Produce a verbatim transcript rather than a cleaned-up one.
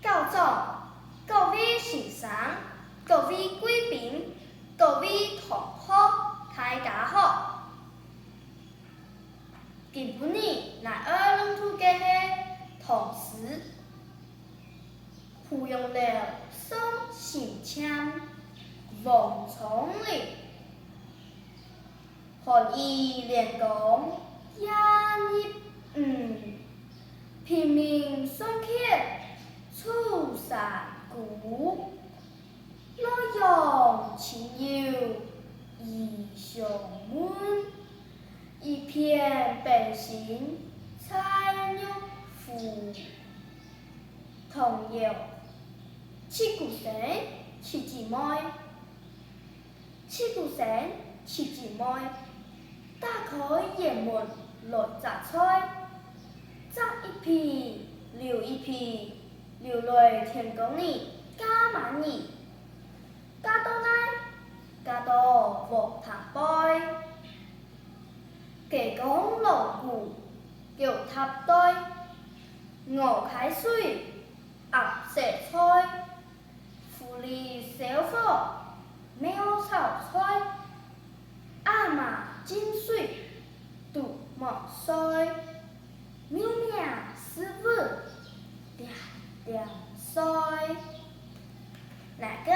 校長、各位先生、各位貴賓、各位同學，大家好！今晡日𠊎愛朗讀个係唐詩《芙蓉樓送辛漸》，王昌齡。 寒雨連江夜入吳，平明送客楚山孤。洛陽親友如相問，一片冰心在玉壺。童謠：七姑生七姊妹。 七姑生七姊妹，打開園門來摘菜，摘一皮留一皮，留來天光日嫁滿姨。嫁到哪？嫁到禾埕背。雞公狼牯狗搭碓，鵝㧡水鴨洗菜。 狐狸燒火，貓炒菜，鴨嫲浸水，豬無睡。貓命屎朏，恬恬睡。哪个